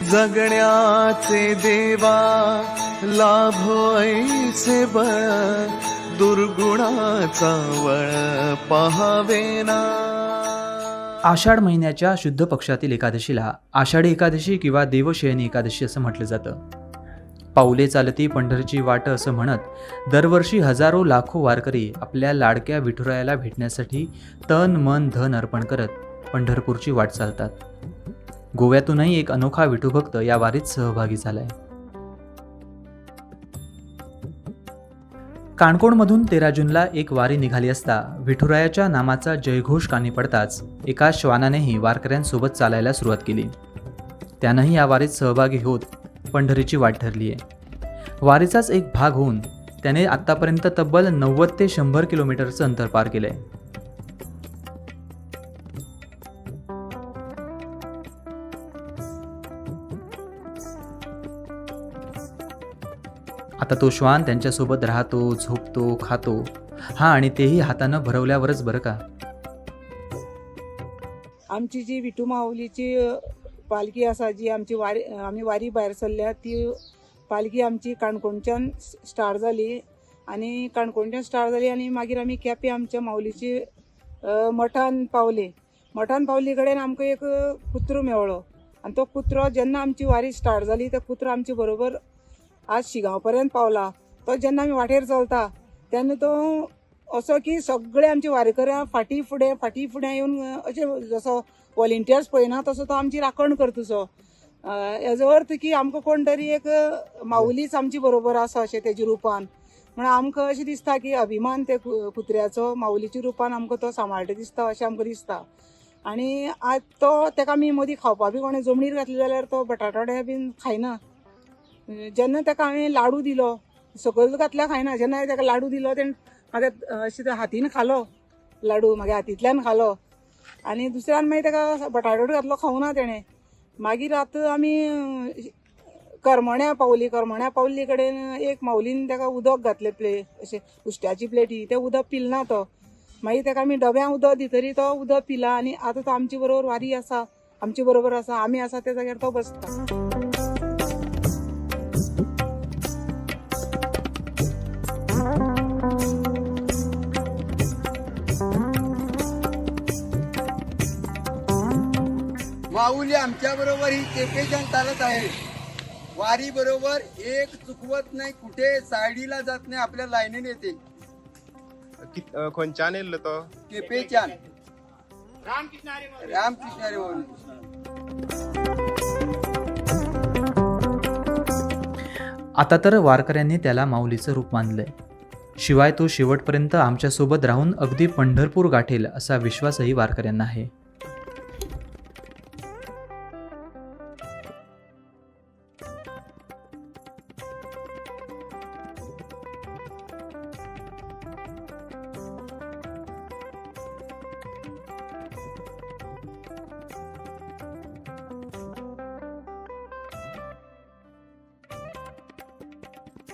जगण्याचे देवा लाभो ऐसे बळ, दुर्गुणाचा वळ पहावेना. आषाढ महिन्याच्या शुद्ध पक्षातील एकादशीला आषाढी एकादशी किंवा देवशयनी एकादशी असं म्हटलं जातं. पाऊले चालती पंढरीची वाट असं म्हणत दरवर्षी हजारो लाखो वारकरी आपल्या लाडक्या विठुरायाला भेटण्यासाठी तन मन धन अर्पण करत पंढरपूरची वाट चालतात. गोव्यातूनही एक अनोखा विठुभक्त या वारीत सहभागी झालाय. काणकोणमधून 13 जूनला एक वारी निघाली असता विठुरायाच्या नामाचा जयघोष कानी पडताच एका श्वानानेही वारकऱ्यांसोबत चालायला सुरुवात केली. त्यानंही या वारीत सहभागी होत पंढरीची वाट ठरली आहे. वारीचाच एक भाग होऊन त्याने आत्तापर्यंत तब्बल 90 ते 100 किलोमीटरचं अंतर पार केलं आहे. आता तो श्वान त्यांच्यासोबत राहतो, झोपतो, खातो, हा आणि तेही हातानं भरवल्यावरच बरं का. आमची जी विठू माऊलीची पालखी आसा, जी आमची वारी, आमी वारी भायर सरल्या ती पालखी आमची काणकोणच्यान स्टार्ट जाली आनी काणकोणच्यान स्टार्ट जाली आनी मागीर आमी केपें आमच्या माऊलीची मठान पावली. मठान पावली कडेन आमकां एक कुत्रो मेवळो आनी तो कुत्रो जेन्ना आमची वारी स्टार्ट जाली तो कुत्रो आमचे बरोबर आज शिगांव पर्यंत पावला. तो जेन्ना आमी वाटेर चलता तेन्ना तो असो की सगळे आमचे वारेकऱ्यां फाटीं फुडें फाटीं फुडें येवन अशें जसो वॉलेंटियर्स पळयना तसो तो आमची राखण करता तसो. हेजो अर्थ की आमकां कोण तरी एक माऊलीच आमची बरोबर आसा अशें तेजे रुपान, म्हणून आमकां अशें दिसता की अभिमान ते कुत्र्याचो माऊलीच्या रुपान आमकां तो सांबाळटा दिसता अशें आमकां दिसता. आनी आज तो तेका आमी मदीं खावपा बी कोणें जमनीर घातले जाल्यार तो बटाटवडे बीन खायना. जेन्ना तेका हांवें लाडू दिलो, सकयल घातल्यार खायना, जेन्ना हांवें तेका लाडू दिलो तेणें म्हाका अशें हातीन खालो लाडू, म्हागे हातींतल्यान खालो आनी दुसऱ्यान मागीर तेका बटाटवडो घातलो, खावना तेणें. मागीर आतां आमी करमण्या पावली, करमण्या पावल्ली कडेन एक माऊलीन तेका उदक घातलें प्ले अशें उश्ट्याची प्लेटी, तें उदक पिलना तो. मागीर तेका आमी डब्यां उदक दितरी तो उदक पिला आनी आतां तो आमचे बरोबर वारी आसा, आमचे बरोबर आसा, आमी आसा त्या जाग्यार तो बसता. माऊली आमच्या बरोबर ही केपेच्यान चालत आहे. वारी बरोबर एक चुकवत नाही, कुठे सायडीला जात नाही, आपल्या लाईनीने येते. खंयच्यान येयल्लो तो? केपेच्यान रामकृष्ण हरी बोल. आता तर वारकऱ्यांनी त्याला माऊलीचं रूप मानलंय. शिवाय तो शेवटपर्यंत आमच्यासोबत राहून अगदी पंढरपूर गाठेल असा विश्वासही वारकऱ्यांना आहे.